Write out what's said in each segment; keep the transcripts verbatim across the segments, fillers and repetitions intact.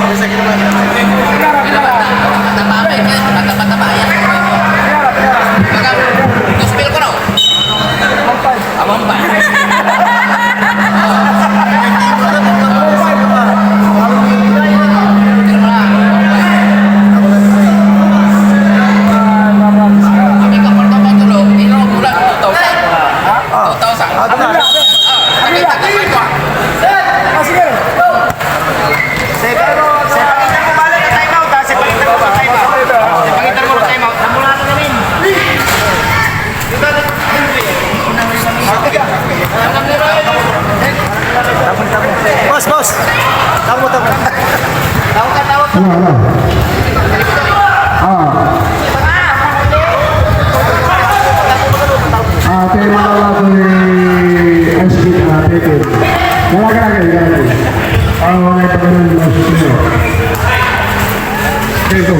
Mataba-taba, yan. Mataba-taba, yan. Baga, gospel ko raw. Abang pa. Kami ka Puerto Montoro, ino bulan, two thousand. Two thousand. Ah, taga-, taga-, taga-, Sige, pero, sige, pakita mo pala na time out, ha? Sige, pakita mo na time out. Sige, pakita mo na time out. Namula na namin. Boss, boss. Tamo, tamo. Tamo ka, tamo. Ano, ano? Ah. Ah, tayo mga lako ni S P, ah, Pepe. Wala ka na kayo, wala ka. Ah, wala ka na kayo, sir. Ito.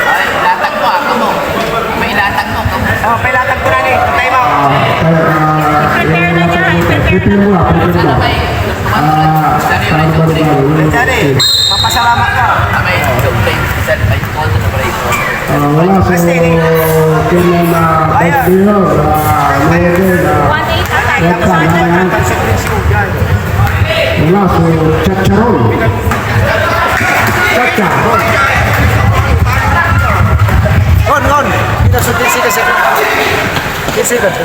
Ay, ilatag mo, ah, kamo. May ilatag mo, kamo. Oh, pailatag ko na ni. Patay mo. Ah, ah, prepare na niya, i-prepare mo, ah, prepare mo. Sana may, ah, sana may, sana may, Diyan eh, papasalamat ka. Ah, may, so, play, isa, may, Ah, wala so kailan na Baguio, ah, Nueve, ah, Wata, wala so Chacharon. Chacharon. On, on. Kita sa T C kasi. T C kasi.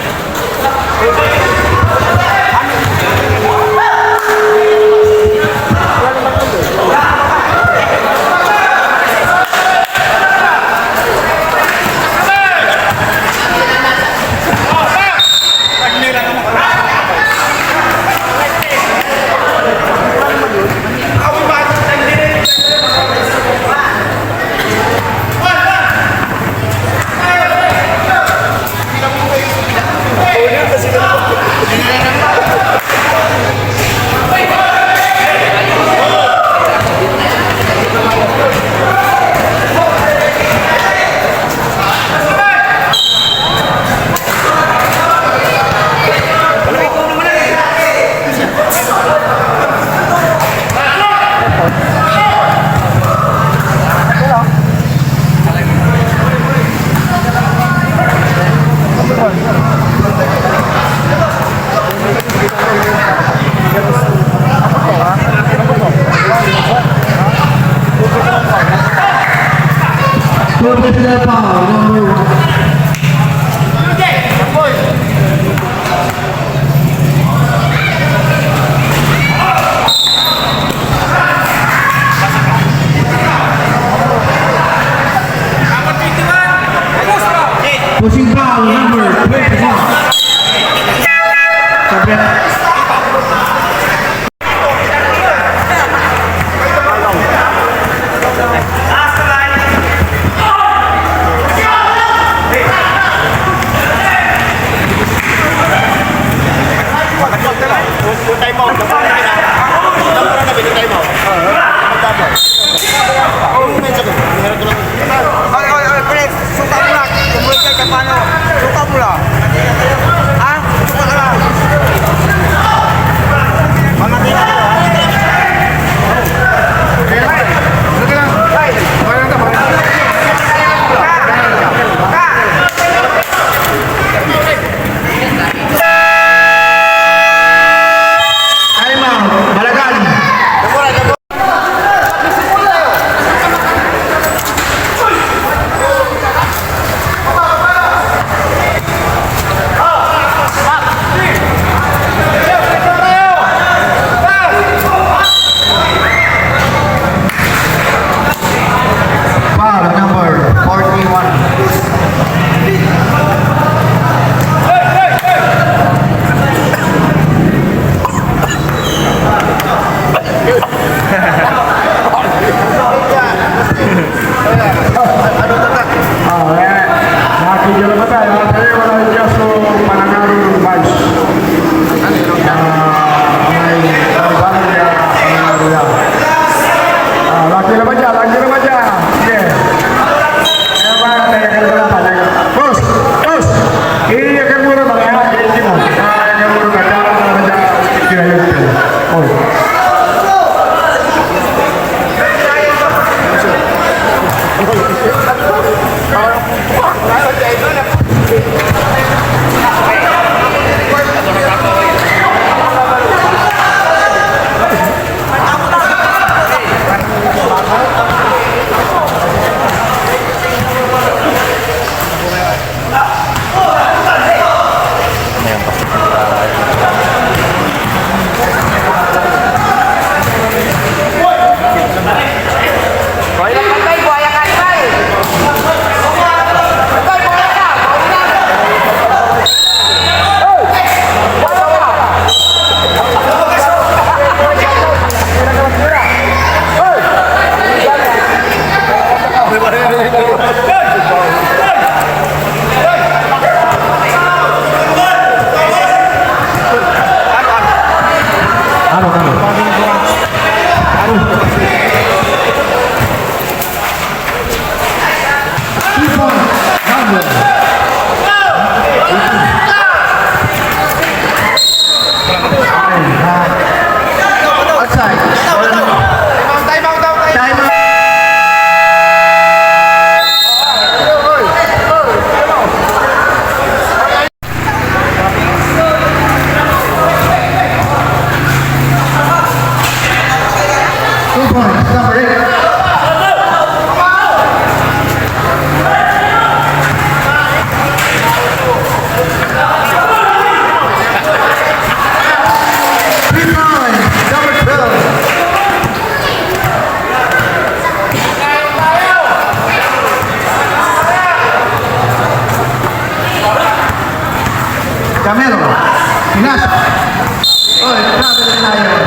Traveling tayo.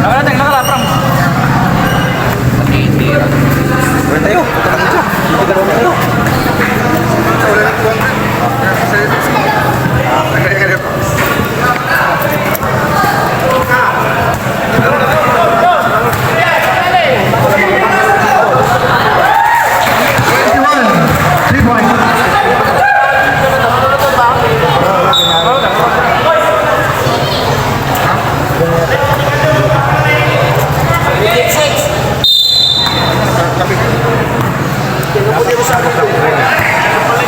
Nakarating, nakaraprang. Tayo, tayo. Twenty-one, three point.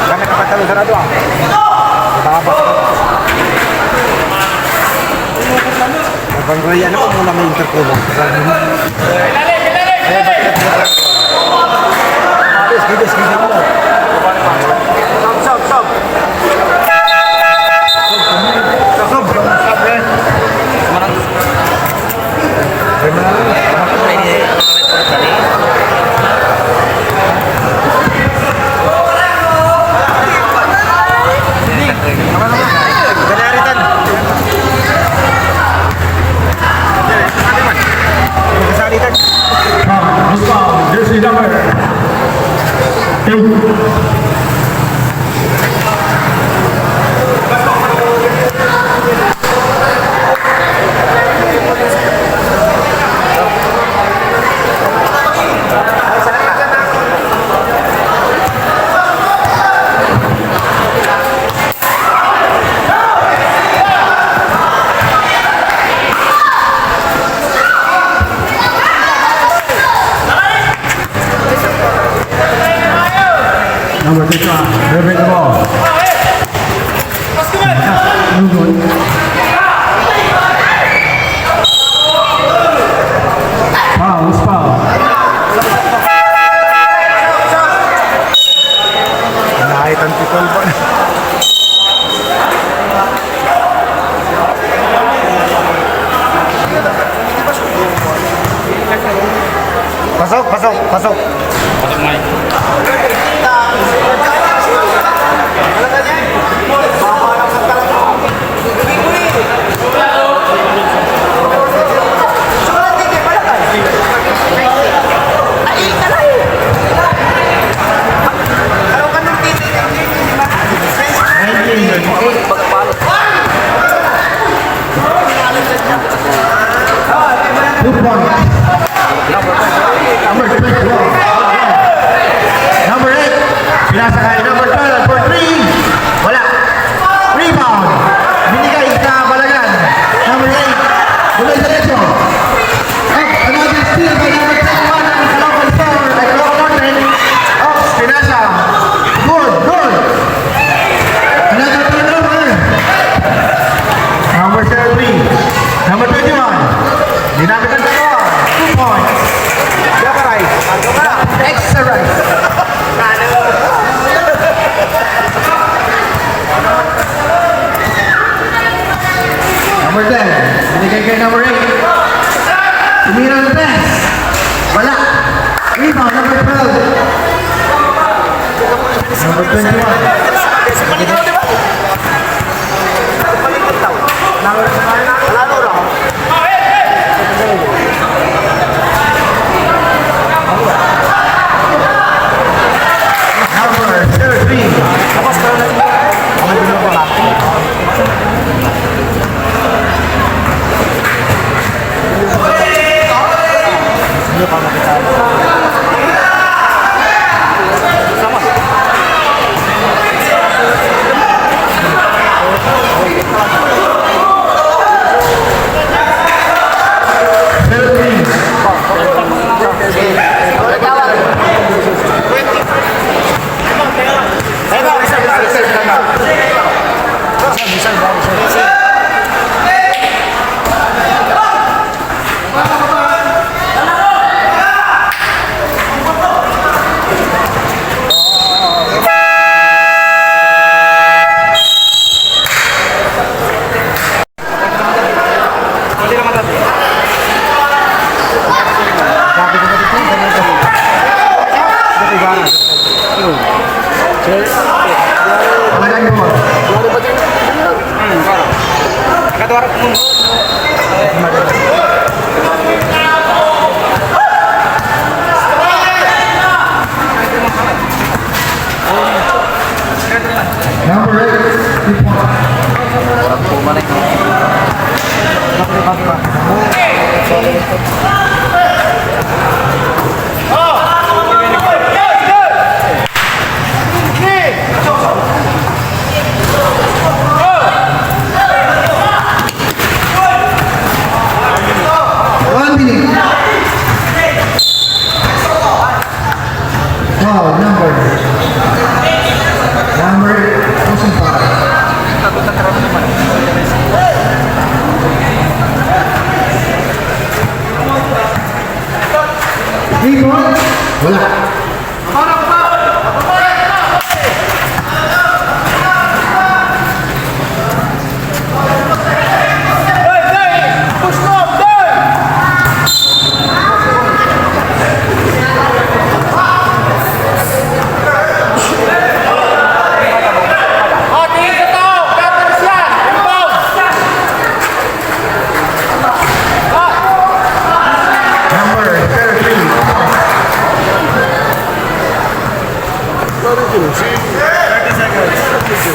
Kami kapatalo sarado, ah. Baka pa. Banggoy, ano ko muna may intercom? Sige, sige, sige mo. Sub, sub, sub. Sub, sub. Jersey number eight. Number six, uh, Reverend Mo. Foul, foul. Naitan ko, foul ba? Pasok, pasok, pasok. Pasok, Mike. Two points. Number twenty-one. Number eight. Pinasa kay number twelve for three. Wala. Rebound. Binigay sa Balagan. Number eight. Gumay sa Lecho. Up, another steal by number twenty-one ng Caloocan Storm, ay Caloocan Norte. Up, pinasa. Good, good. Another turnover. Number thirty-three. Number twenty-one. Ginamit ang dalawa. Two points. Extra rice. Number ten, binigay kay number eight. Tumira ng tres. Wala. Rebound, number twelve. Number twenty-one. Number thirteen. Number eight, three point. One minute. Foul, number. Number, pusong foul. Three point? Wala. Number thirty.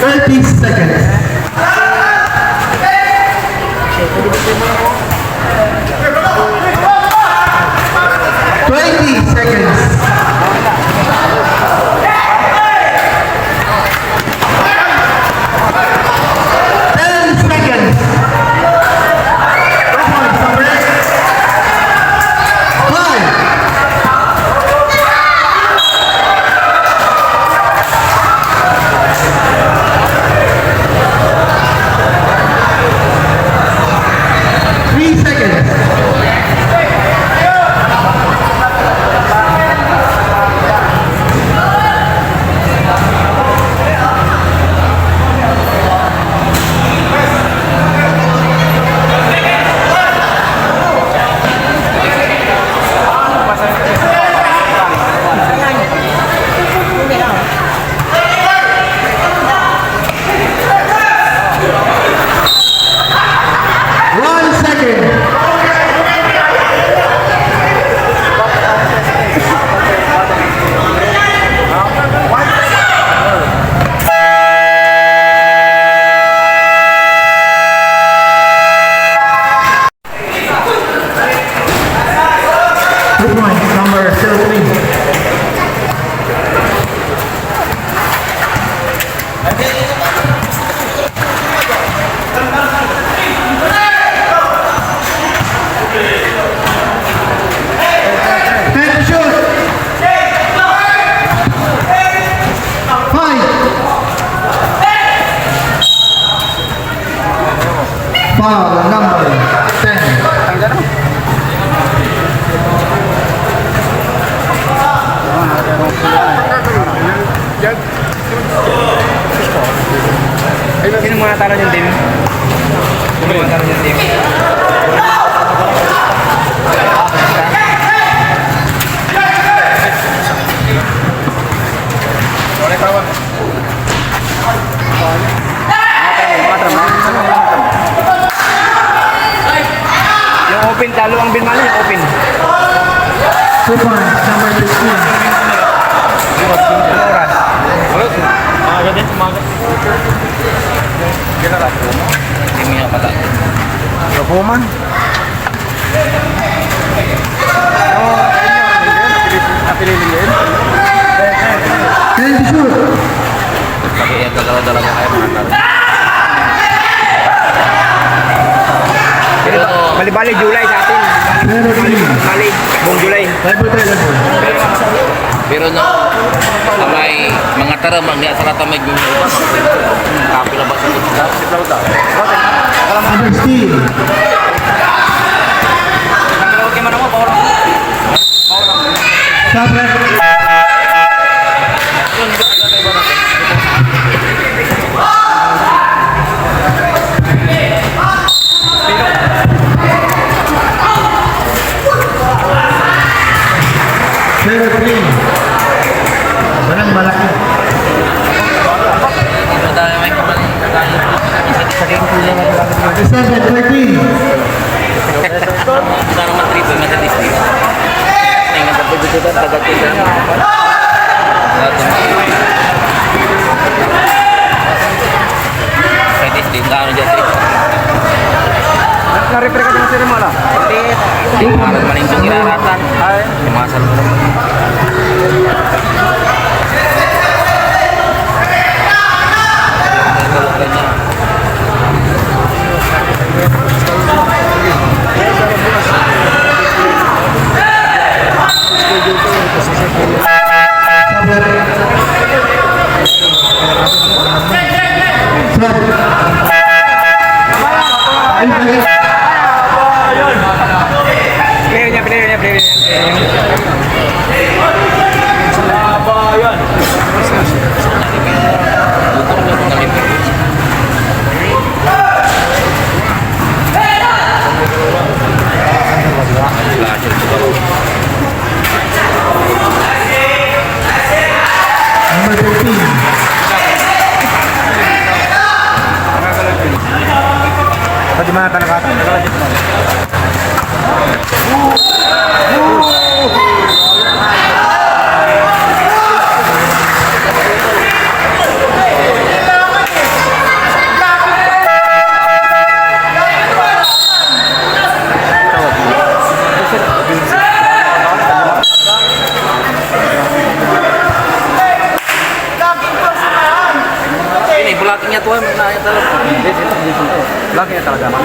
Thirty seconds. Twenty seconds. Ten seconds. Five. Three seconds. One second. Two points, number zero three. Ten to shoot. Five. Foul number ten. Sino mga tara yung team? Sino mga tara yung team? Yung open, talo ang binmali, yung open. Two points, number fifteen. Oras. Umaga din, umaga. Hindi mo nga pala. Kapuman? Twenty-two. Lagi yan, dalawa-dalawa kayo, mga tao. Pero, bali-bali, July sa atin. Pero, bali, buong July. Pero no, amay mga tara, magnia sa kata may gumawa. Kapila ba sa kita? Understood. Shot clock. Zero three. Walang malaki. Pwede, di ka ano dyan, Trick. Na-refer ka din sa Rimola? Hindi. Parang maning song iraratan. Ay. Yung mga salon. Player niya, player niya, player niya. Number thirteen. Pati mga talakatan. Ini, blocking niya to, eh, na, ito. Blocking niya talaga, man.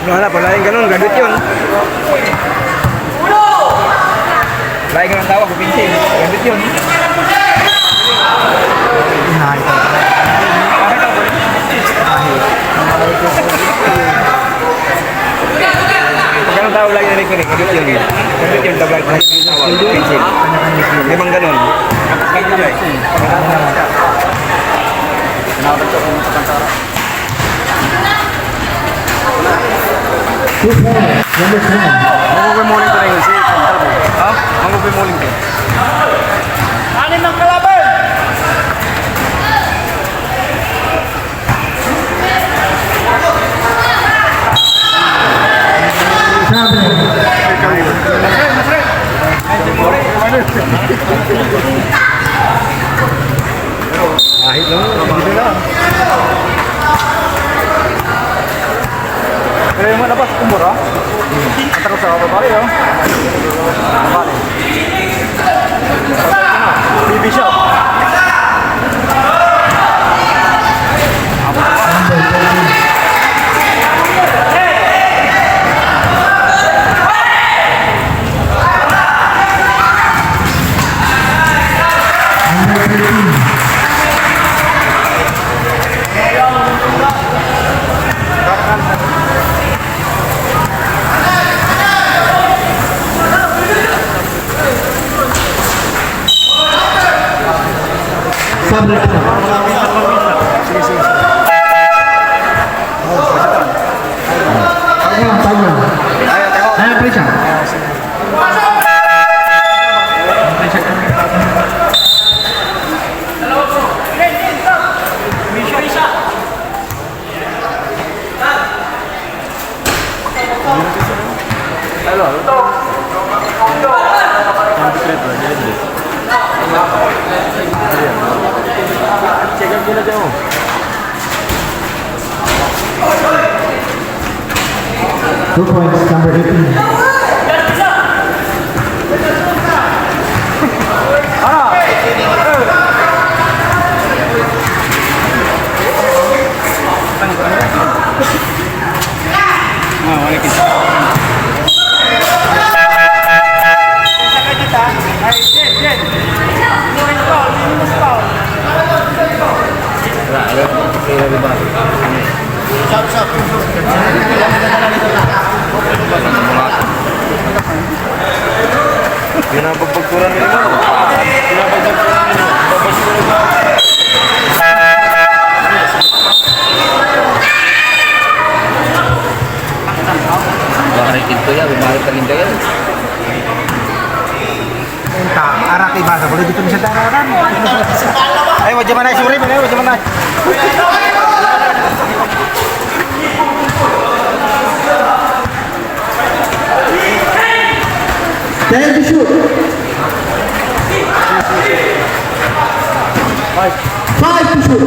Wala na, wala yung ganun, gadget yun. Wala yung ganun tawag, pinsin. Gadget yun. Ay, ay. Pag anong tawag lagi na rin, gadget yun. Gadget yun, tawag lagi, pinsin. May bang ganun. Two point, number ten. Mangukuy muling ko na yun, si Pantalbo. Ha? Mangukuy muling ko. Anim ang kalaban! Sabi. Ahit lang, hindi na. Pero yung malabas, kumura. Ang takot sa kapapari, oh. Pare. Bibi siya. Sabi. Sige, sige, sige. Tayo lang, tayo lang. Ayan, please, ah. Two points, number eighteen. Ah, wala kita. Ay, Jen, Jen. Foul, foul. Wala, wala. Wala, wala. Binabagbag ko rin yun. Binabagbag ko rin yun. Baka rin kayo, bumalik ka rin kayo. Enta, araki basa, boleh bikin sedara kan? Ay, wajah mana, sorry, mana, wajah mana? Ten to shoot. Five to shoot.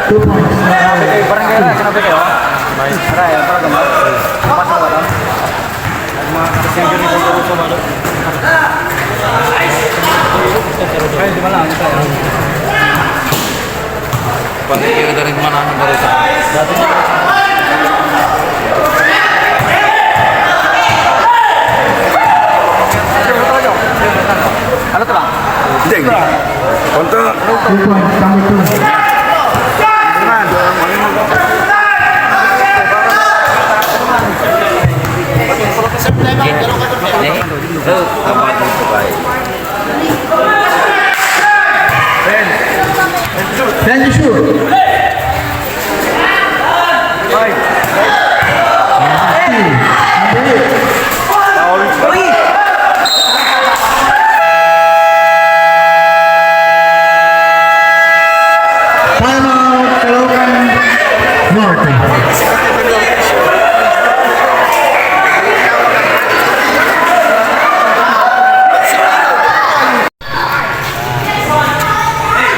Two points. Barangay na, sinabi kayo. Aray, ang parang ganda. Pasok ba ito? Mga kasinggan ni Kong Karuso, malo. Kaya di ba lang, ito, ah? Pag-iiga rin man ang barita. Ano to ba? Hindi. Kontra. Two points, number two. Ten to shoot. Timeout, Caloocan Norte.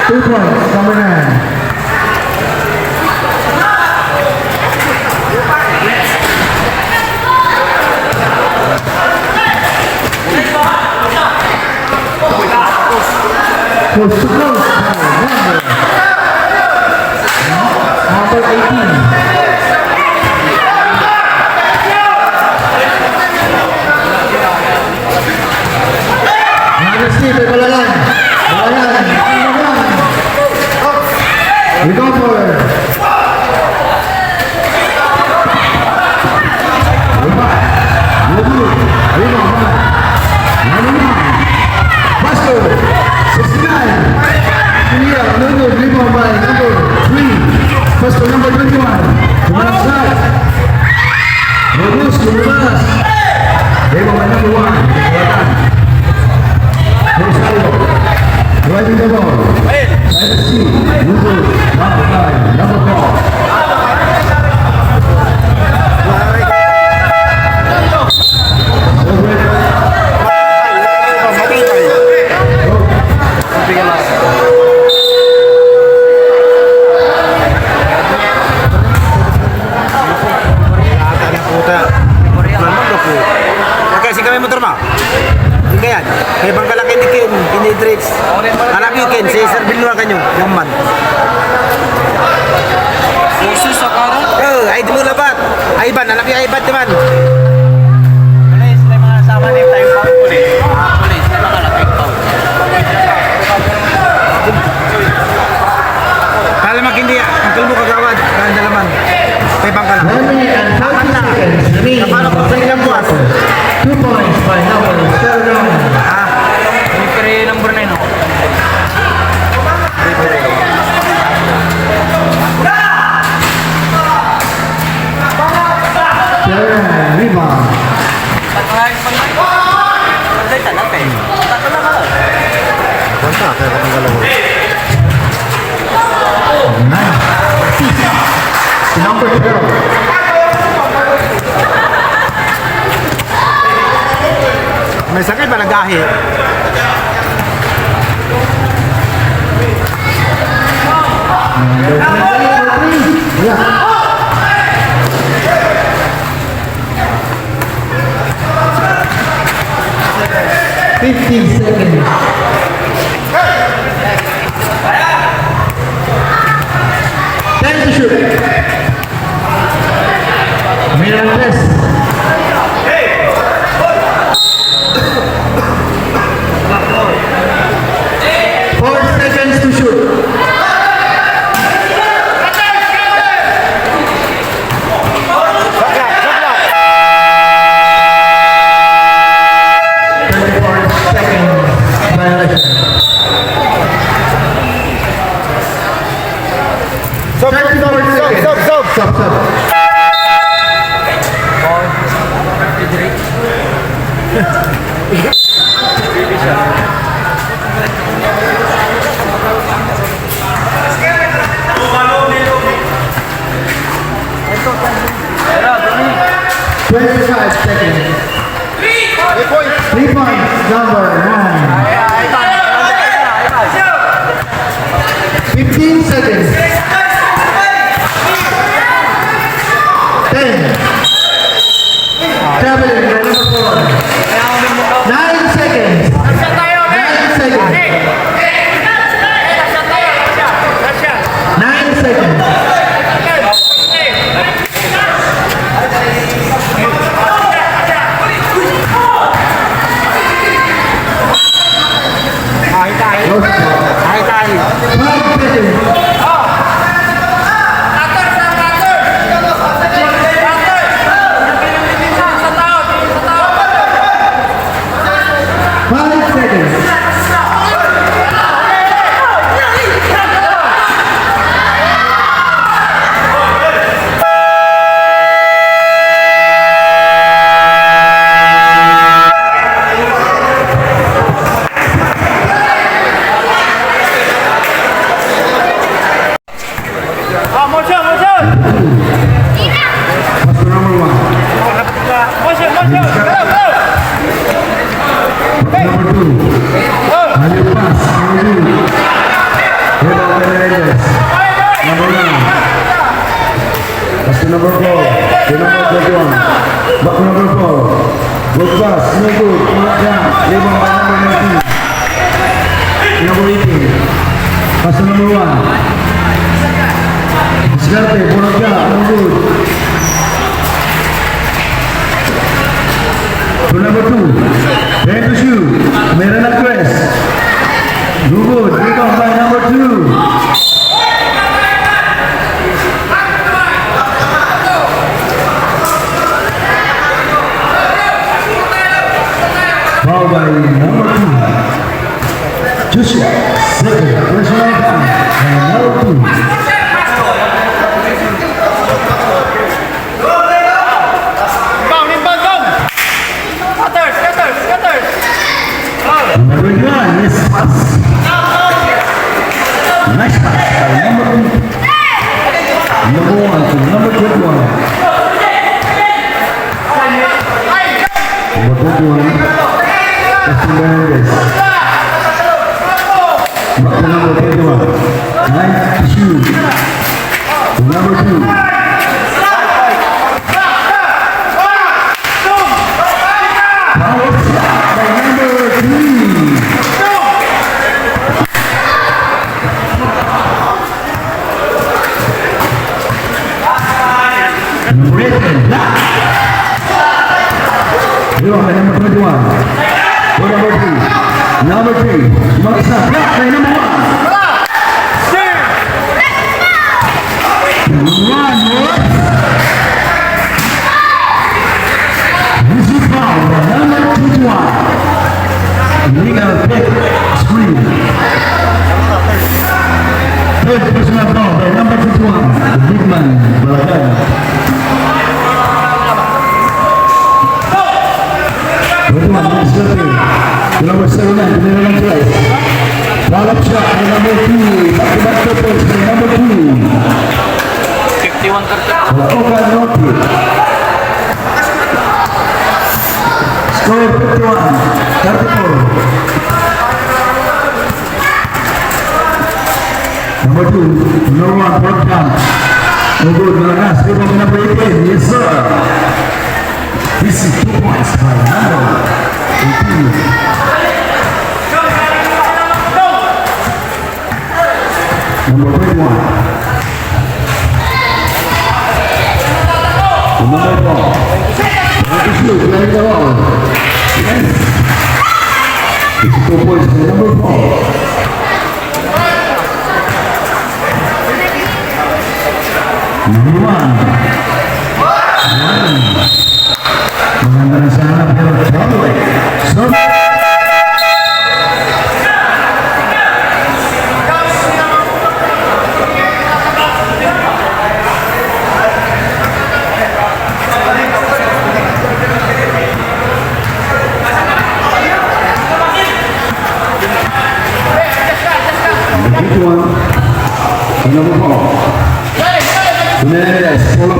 Two points, number nine. Close to close. Number, number eighteen. Another steal by Balalan. Balalan. Recover. Rebound. Rebound. Rebound. Pastor. Sixty-nine. Clear. Another rebound by number three. Pastor number twenty-one. Tumalaksak. Robust, lumabas. Rebound by number one. Rosario. Driving the ball. By the seam. Number, number five, number four. Puta. Plan mo, loko. Kasi kami motor mo. Hindi yan. May bangkala kayo ni Ken, Ken Idrix. Anak niyo, Ken, si Sir Bilwa kanyo. Yan man. Puso sa karo? Oo, ay, di mo labat. Ay, Ivan, anak niyo, Ivan, di man. Wala yung sila mga sama ni Time Pump, eh. Police, sila mga Time Pump. Kala mag hindi, ang kalbo kagawad, kanda laman. Kay Bangkala. One minute and thirty seconds remaining in the second quarter. Two points by number seven. Ah, yung three, number nine, oh. Seven, rebound. Basta, kaya ka ng galaw. Nice. Si number twelve. May sakit ba nag-ahi? Yeah. Fifteen seconds. Ten to shoot. Miralles. Four seconds to shoot. Twenty-four seconds violation. Stop, stop, stop, stop, stop, stop. Stop, stop. Number nine. Fifteen seconds. Ten. Traveling, number four. Nine seconds. Nine seconds. Nine seconds. Five seconds. Five seconds. Ah, motion, motion! Pass to number one. Motion, motion! Go, go! Number two. Go! High pass, number two. Eva Menendez. Number nine. Pass to number four. To number twenty-one. Back to number four. Good pass, no good. Pull up jump. Rebound by number nineteen. Number eighteen. Pass to number one. Diskarte, pull up jump, no good. To number two. Trying to shoot. Meron na Quest. No good. Rebound by number two. Foul by number two. Joshua, second, personal foul by number two. Inbound, inbound, inbound! Cutters, cutters, cutters! Number one, nice pass. Nice pass by number two. Number one to number twenty-one. Number twenty-one, Justin Hernandez. Back to number twenty-one. Nice shoot. Number two. Power shot by number three. Number eighteen, block. Rebound by number twenty-one. For number three. Number three. Maksa, block by number one. One more. This is foul by number twenty-one. Illegal pick screen. Third personal foul by number fifty-one, the big man, Balagan. Twenty-one, number seventeen. The number seventy-nine, the number twice. Follow-up shot by number two. Back-to-back two points by number two. Fifty-one thirty. Wala ko ka, no, score fifty-one thirty-four. Number two, number one, block jump. No good, malakas. Rebound, number eighteen. Yes, sir. This is two points by number eighteen. Number twenty-one. Number four. Twenty-two, playing the ball. Yes. It's two points by number four. Number one. One. Maganda na sana, pero foul. So, Number twenty-one, number four. Hernandez, pull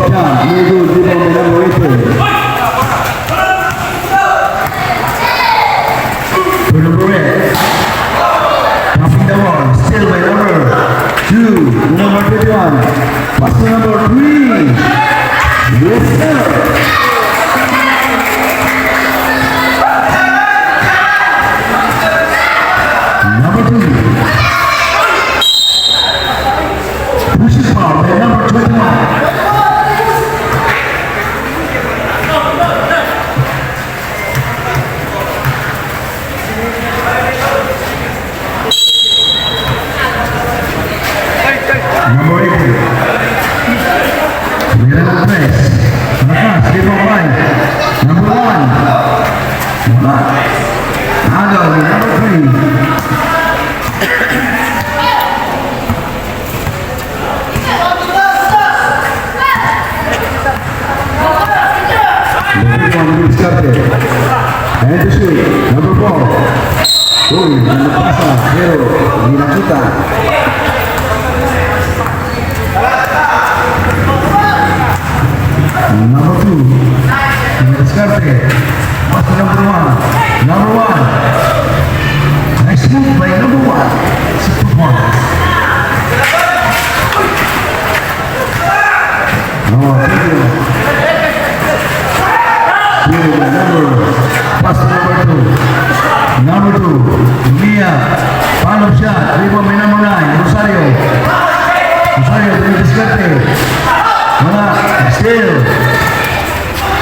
Agaw ni number three. Number one, diskarte. And to shoot, number four. Uy, napasa, pero hindi nakita. Number two, diskarte. Pass to number one. Number one. Nice move by number one. Super point. Oh, thank you. Thank you, number, pass to number two. Number two, Mia. Follow shot. Rebound by number nine, Rosario. Rosario, may diskarte. Wala. Steal.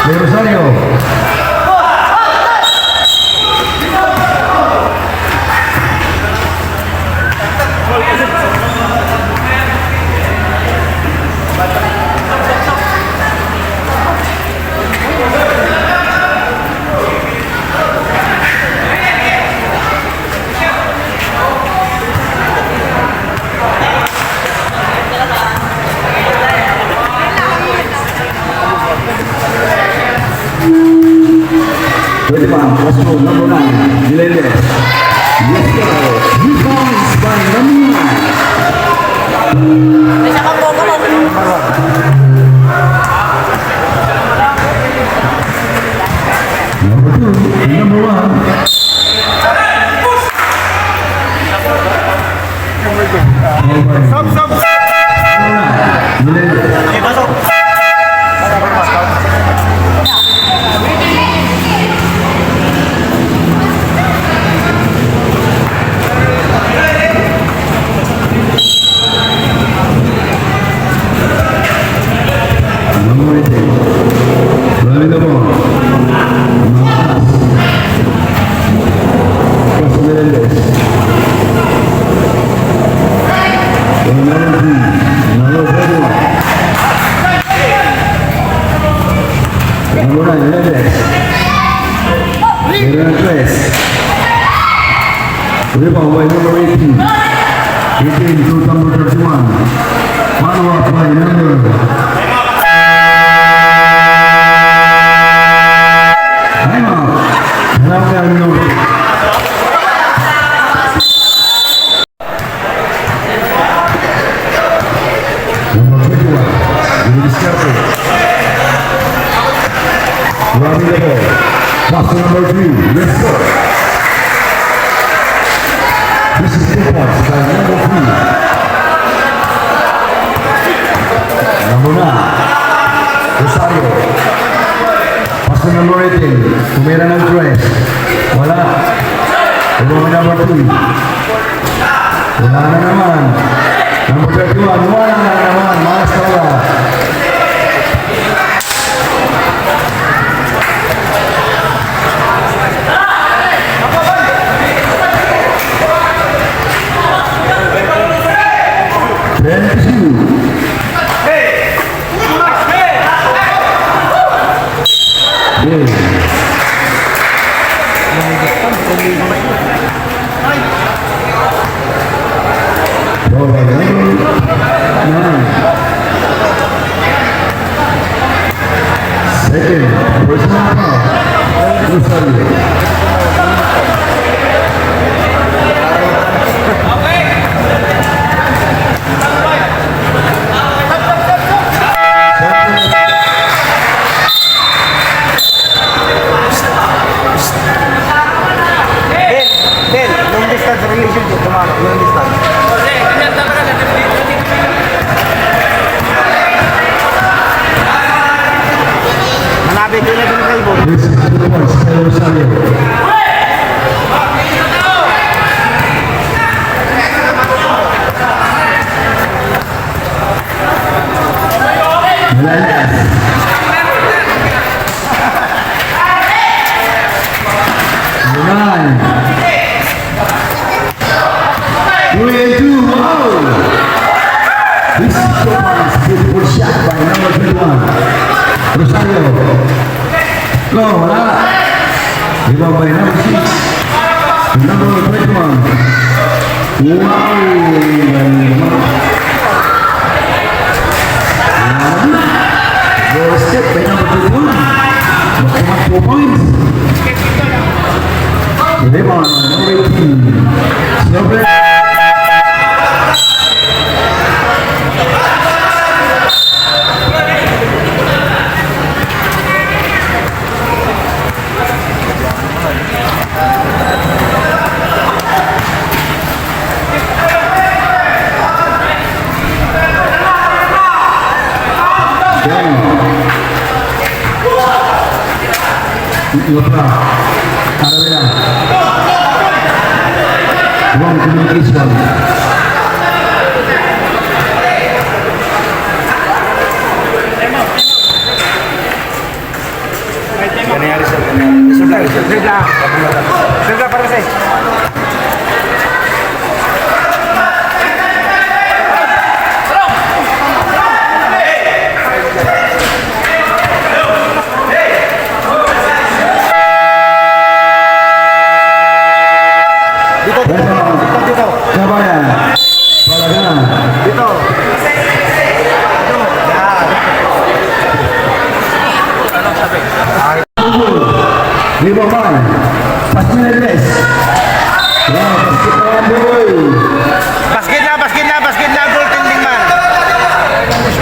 Kay Rosario. Pwede pa, pass to number nine, Melendez. Yes, sir. Rebound by number nine. Number two, number one. Sub, sub, sub. Number eighteen. Rally the ball. Pass to Melendez. Number three. Number thirty-one. Number nine, Melendez. Melendez. Rebound by number eighteen. Eighteen to number thirty-one. Follow up by number. Time out. Number Number twenty-one, Luis Diskarte. Grabbing the ball. Pass to number three, Nestor. This is two points by number three. Number nine, Rosario. Pass to number eighteen, tumira ng tres. Wala. Rebound number three. Wala na naman. Number thirty-one, wala na naman. Malas talaga. Twenty-two. Second, personal foul. Rosario. Ben, Ben, long distance relationship tomorrow, long distance. Manabi ko na din kalbo. This is two points kay Rosario. Melendez. Nine. Three and two. Wow! This is so nice. Beautiful shot by number twenty-one. Rosario. No, wala. Rebound by number six. Number twenty-one. Wow! Wow! Step by number twenty-one. Makuha two points. Rebound, number eighteen. Number Iba pa. Ano yan? Wrong communication. Nangyari, sir. Nangyari. Reserve lang, reserve. Reserve lang. Reserve lang para sa Dito, dito, dito, dito. Kabayan. Balagan. Dito. Dito. Yan. Rebound by Pascual Andres. Wow, basket na yan, boy. Basket na, basket na, basket na, goaltending man.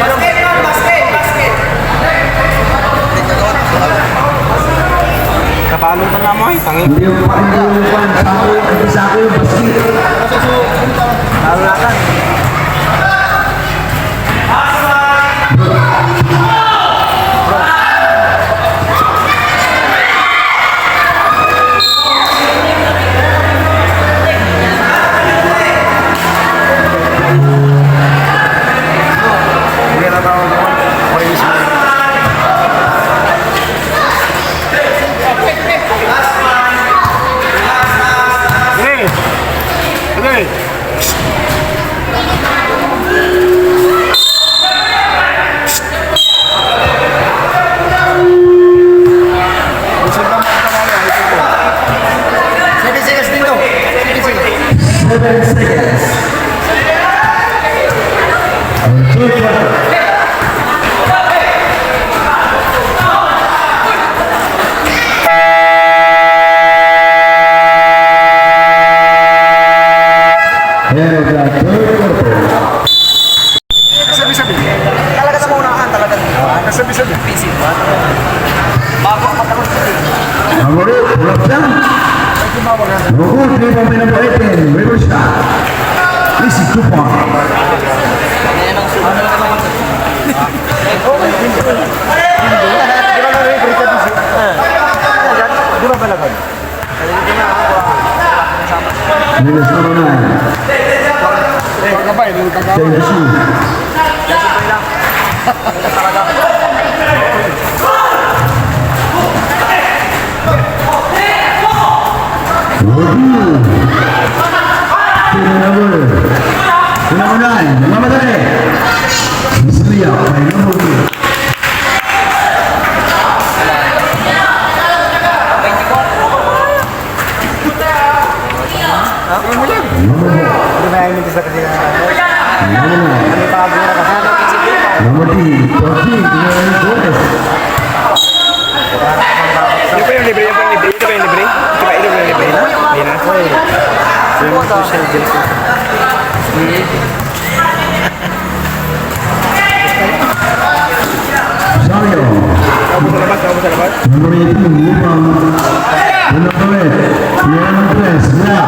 Basket, man, basket, basket. Kabalon ka na mo, eh, tangin. Hindi yung pa, hindi yung pa, sako yung, hindi sako yung basket. Lalo na ka. Hey! Hey! Seven seconds dito. Seven seconds. Seven seconds. Ang third quarter. End of the third quarter. Kasabi-sabi. Talaga sa maunahan, talaga. Ah, kasabi-sabi. Busy. Bago ang matapos. Number eight, pull up siya. Medyo mawag na. Number three, pamilya po, eighteen. Reverse shot. Easy, two point. Ayan ang sunod. Di ba na-reverse ka, busy? Di ba pala ka? Minus number nine. Thank you. Woohoo! Number, number nine, namamatay. Miss Leah, by number two. Ano ba yan? Hindi pa ako nakasama. Number three, Torquay, Torres. Yan pa yung libre, yan pa yung libre, ito pa yung libre. Ito pa, ito pa yung libre. Hindi na. Yung social distance. Rosario. Number eighteen, Lupang. Number eight, Leon Andres. Yeah.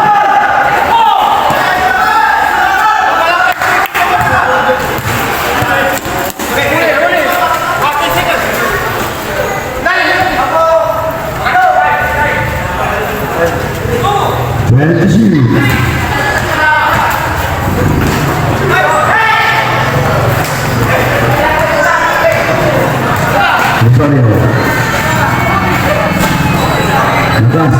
Twenty-two. Rosario. Labas.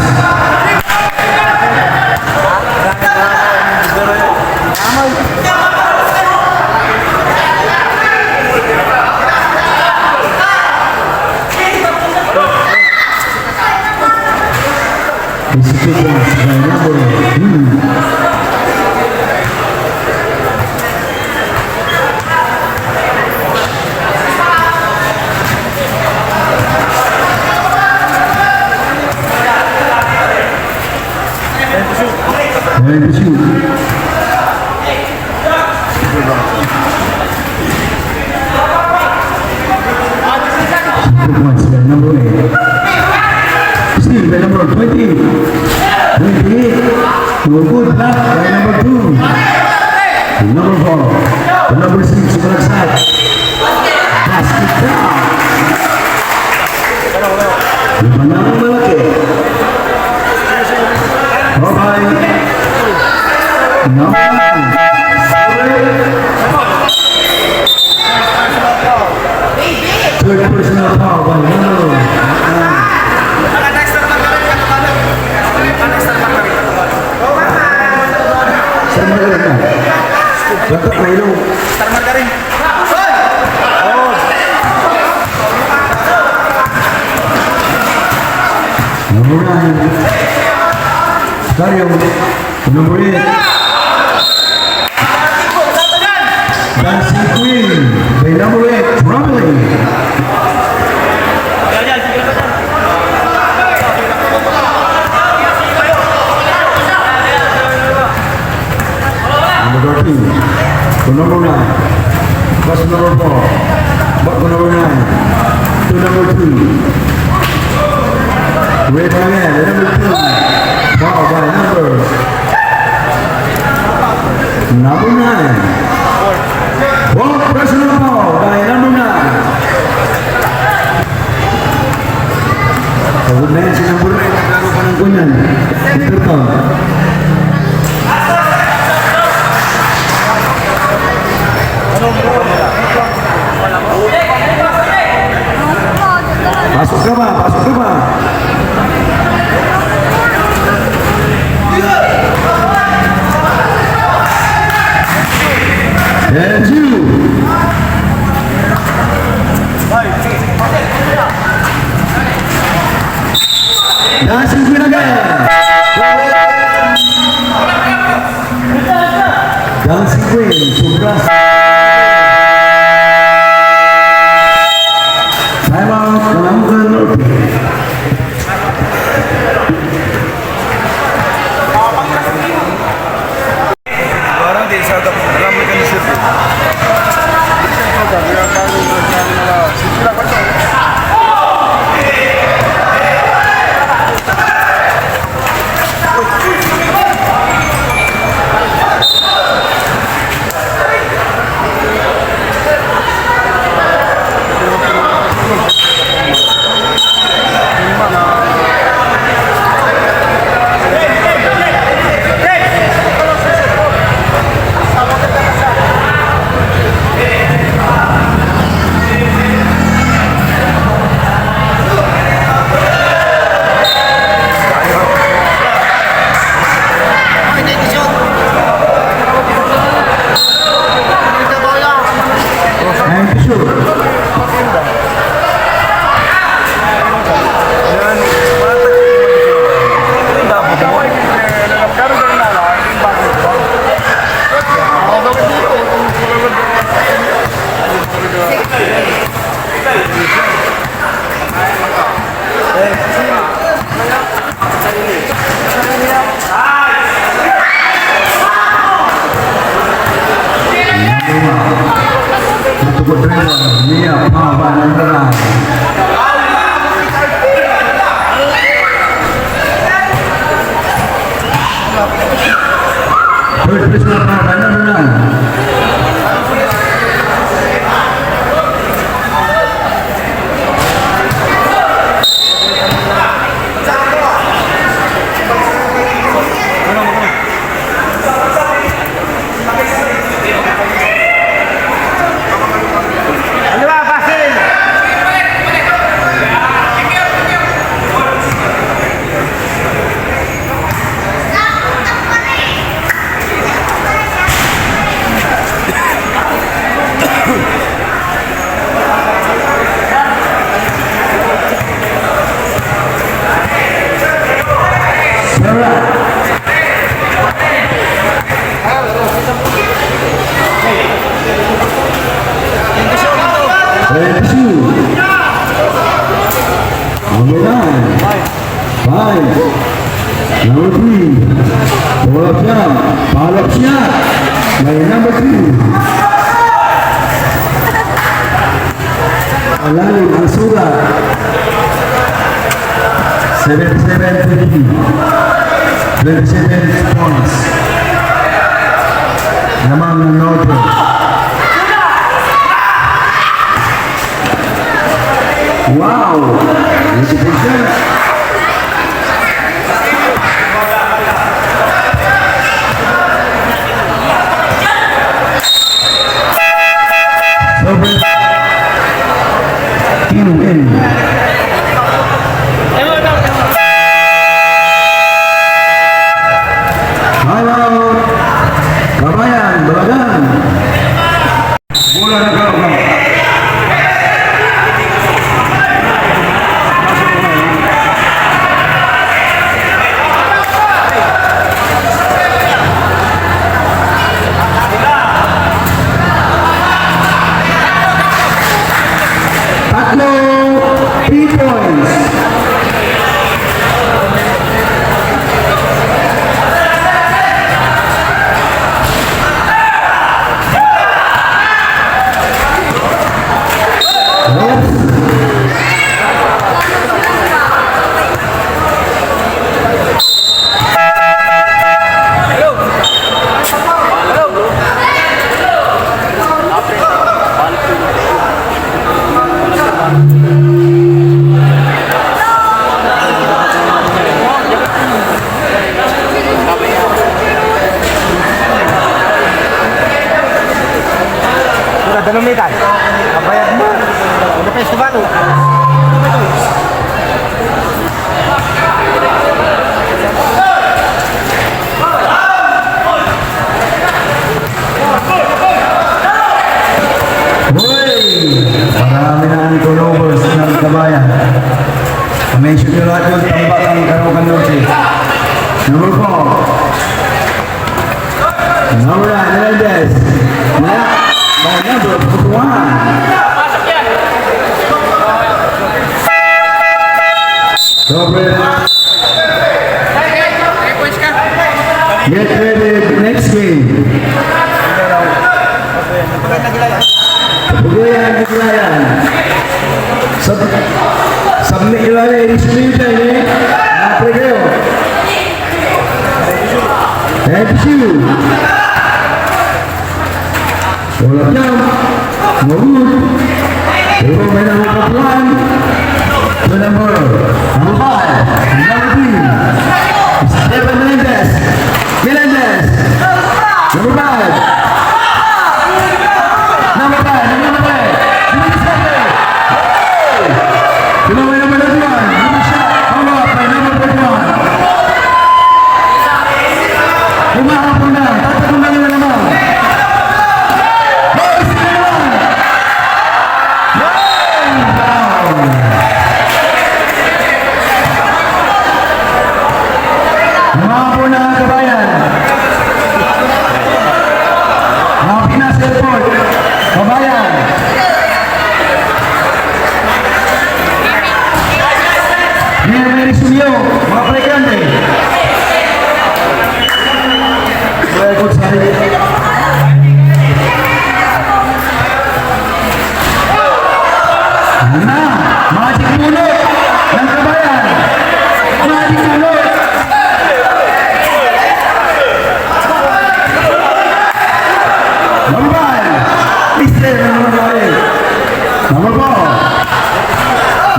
It's a good one. Number, hmm. Thank you. Two points by number eight. Steal by number twenty. Twenty-eight. Good block by number two. Number four. Number six, sumalaksak. Basket down. Labanan ng malaki. Bye-bye. Number nine. Third personal foul by number nine. Saan ba yun? Ba't ang ilong? Number nine. Dario. Number eight. Dancing Queen. By number eight, Romilly. Number thirteen. To number nine. Pass number four. Back to number nine. To number two. Rebound again. Number two. Foul by number. Number nine. Foul, personal foul by number nine. Pagod na yan si number nine, naglaro pa ng ganyan. Intercom. Pasok ka ba? Pasok ka ba? Thank you. Dancing Queen again. Dancing Queen, sobra. Time out, Kalamkan Norte. Parang di sa drum mechanism. First prisoner na, na, na, na. Number three. Pull up shot. Follow up shot. May number three. Malalim ang sugat. Seventy-seven twenty. Twenty-seven points. Lamang ng Norte. Wow! Beautiful shot. Sobra. Kinuin. Hello. Kabayan, Balagan. Bola na Kabayan. Tatlo, three points. Pura dalom itan. Kabayag mo. Ano pa yung subato? Hoy! Marami na ang turnovers ng Kabayan. Mention nyo lahat yun, tambak ang Caloocan Norte. Number four. Number nine, Menendez. Wala. By number one. Sobre. Get ready, next game. Paglayan, paglayan. Sab-, sabni ilalim, isunod tayo, eh. Mga pre kayo. Thank you. Wala jam. Maud. Pero may nangungkaplan. The number, number five. Number three. Stephen Melendez. Melendez. Number five. Number five. Number five. Hey! Sino may number twenty-one? Number shot. Follow up by number forty-one. Humahapon na. Tatakbo na nila naman. Boys, sino naman? Wow! Humahapon na, kabayan. Mga Pinas Airport, kabayan. Mayor Mary Sumio, mga playground eh. Record sa na, Magic Bunot ng Kabayan. Magic Bunot. Number five, Mister Number five. Number four,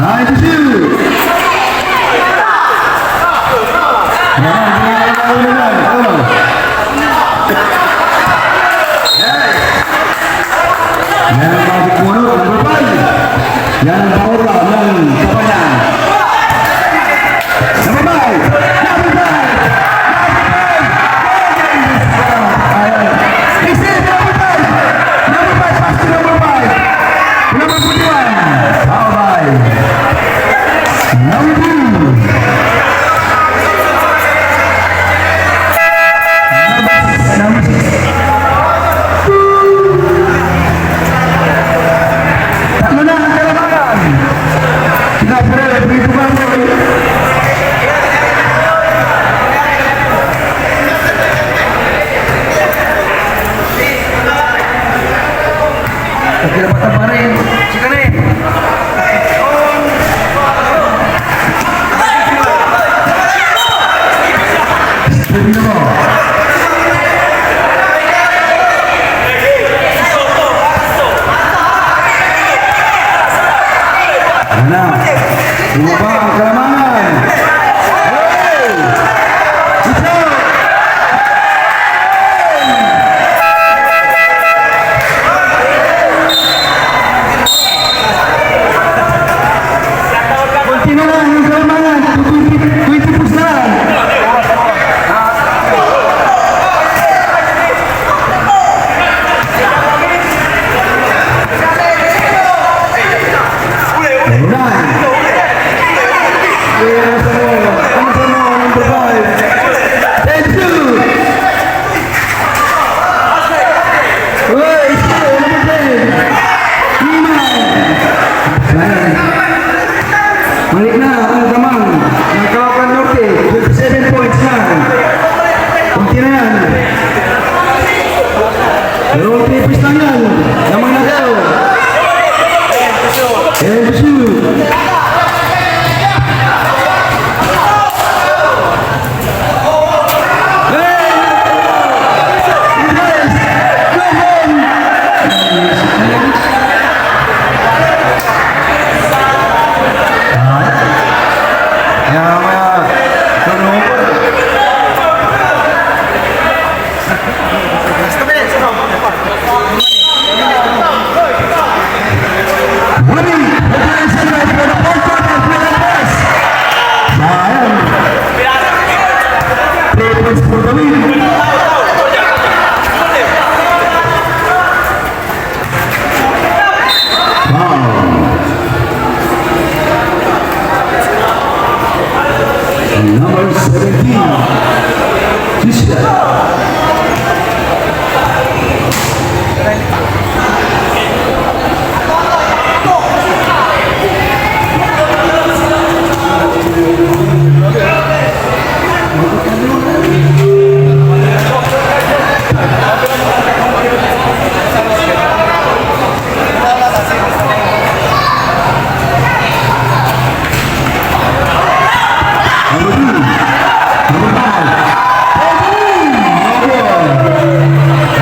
ninety-two. Yan, yan, yan, yan, yan. Oh. Yes. Yan ang Magic Bunot, number five. Yan ang paura ng Kabayan. Number five! Number five! Number five! Ayan. This is number five! Number five, pass to number five. Number twenty-one. Foul by number two. Number six. Tatlo na ang kalamangan. Tingnan mo. Ayan na. Bumaba ang kalamangan. Hey! Ito! Konti na lang ang kalamangan. Twenty, twenty push na lang. Alright. Yes, sir. Ang sa mga number five. Thank you. Uy, sir, ano ba yan? Iman. Ayan. Malik na ang damang ng Caloocan Norte, twenty-seven points na. Konti na yan. Dalawang three points lang yan. Damang na daw. Ayan, puso. Wow. Number seventeen, Jessica.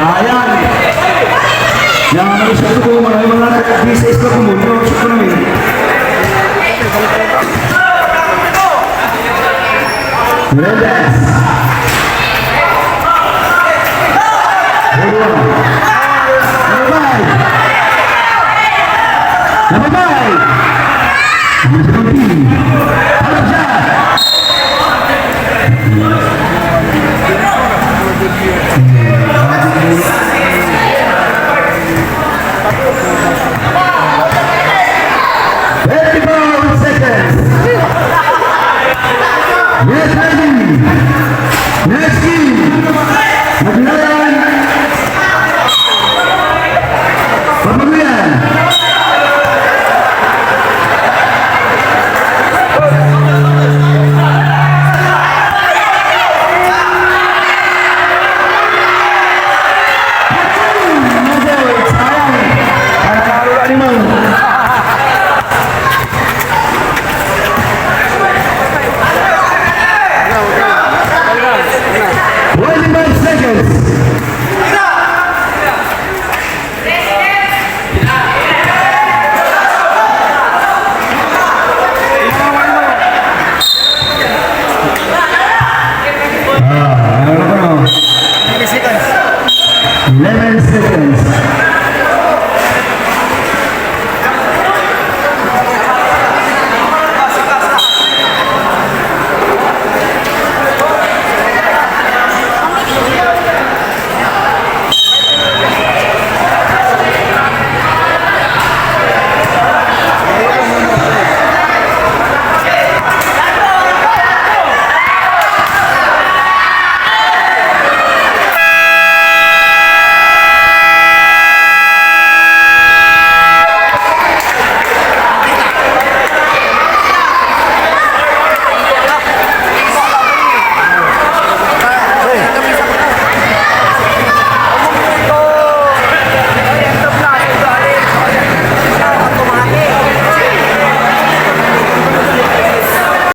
Ayan. Yan, ano siya ito po, maraming mga nag-, di sa isla ko mo, no? Siya ko namin. Mendez. Hold on. Nababay. Nababay. Number seventeen. Out of shot. Twenty-four seconds. Yes,